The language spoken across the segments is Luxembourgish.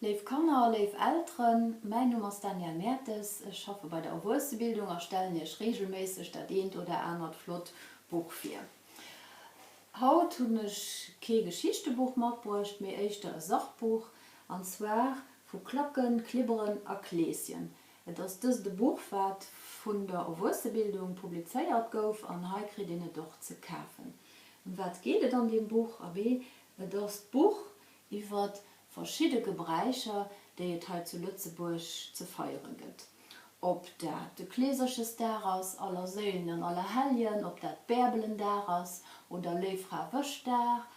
Léif Kanner, léif Elteren, mäin Numm ass Danièle Mertes, ech schaffe bei der Erwuessebildung a stellen iech reegelméisseg dat eent oder anert flott Buch vir. Haut hunn ech kee Geschichtebuch matbruecht, mee éischter e Sachbuch, an zwar vu Klacken, Klibberen a Kleeschen. Et ass dëst e Buch, wat vun der Erwuessebildung publizéiert gouf an hei kritt een et och ze kafen. Ëm wat geet et an deem Buch? Abee, et ass d'Buch iwwert verschidde Gebräicher, déi et hei zu Lëtzebuerg ze feiere gëtt. Ob dat de Kleeserchesdag ass, Allerséilen an Allerhelljen, ob dat Bärbelendag ass oder Léiffrawëschdag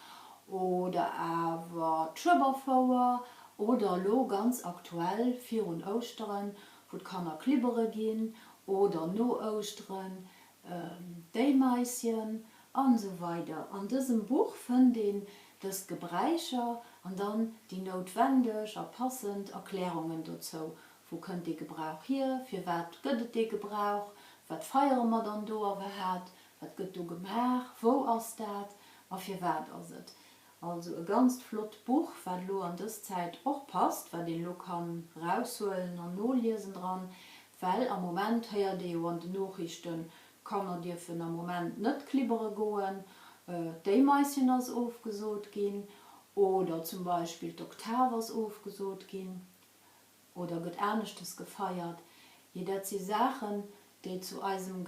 oder awer d'Schueberfouer oder elo ganz aktuell virun Ouschteren, wou d'Kanner klibbere ginn oder no Ouschteren d'Éimaischen an esou weider An dësem Buch fënnt een dës Gebräicher an dann déi noutwendeg a passend Erklärungen dozou, Wou kënnt dee Gebrauch hier, firwat gëtt et dee Gebrauch, wat feiere mer dann do iwwerhaapt, wat gëtt do gemaach, wou ass dat a firwat ass et. Also e ganzt flott Buch, wat elo an dës Zäit och passt, wat een elo kann raushuelen an noliesen dran, well am Moment héiert ee jo an den Noochriichten, d'Kanner dierfen am Moment net klibbere goen, d'Éimaischen ass ofgesot ginn oder zum Beispill d'Oktav ass ofgesot ginn. Oder gëtt aneschtes gefeiert? Jee, dat si Saachen, déi zu eisem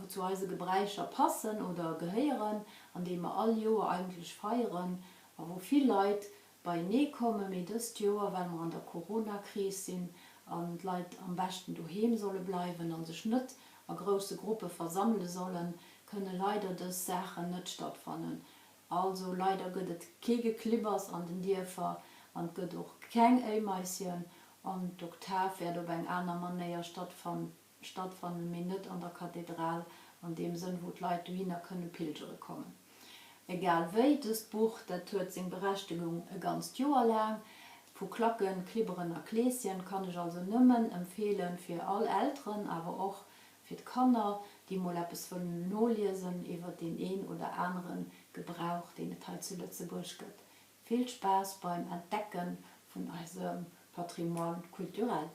zu eise Gebräicher passen oder gehéieren an déi mer all Joer eigentlech feieren a wou vill Leit beienee kommen. Mee dëst Joer, well mer an der Corona-Kris sinn an d'Leit am beschten doheem solle bleiwen a sech net a grousse Gruppe versammele sollen, kënne leider dës Saachen net stattfannen. Also leider gëtt et kee Geklibbers an den Dierfer an et gëtt och keng Éimaischen an d'Oktav wäert op eng aner Manéier stattfannen, mee net an der Kathedral an deem Sënn wou d'Leit dohinner kënne pilgere kommen. Egal wéi, dëst Buch dat huet seng Berechtegung e ganzt Joer laang. Vu Klacken, Klibberen a Kleeschen kann ech also nëmmen empfeelen fir all Elteren, awer och Fir d'Kanner, déi mol eppes wëllen noliesen iwwer deen een oder anere Gebrauch, deen et hei zu Lëtzebuerg gëtt. Vill Spaass beim Entdecke vun eisem Patrimoine culturel!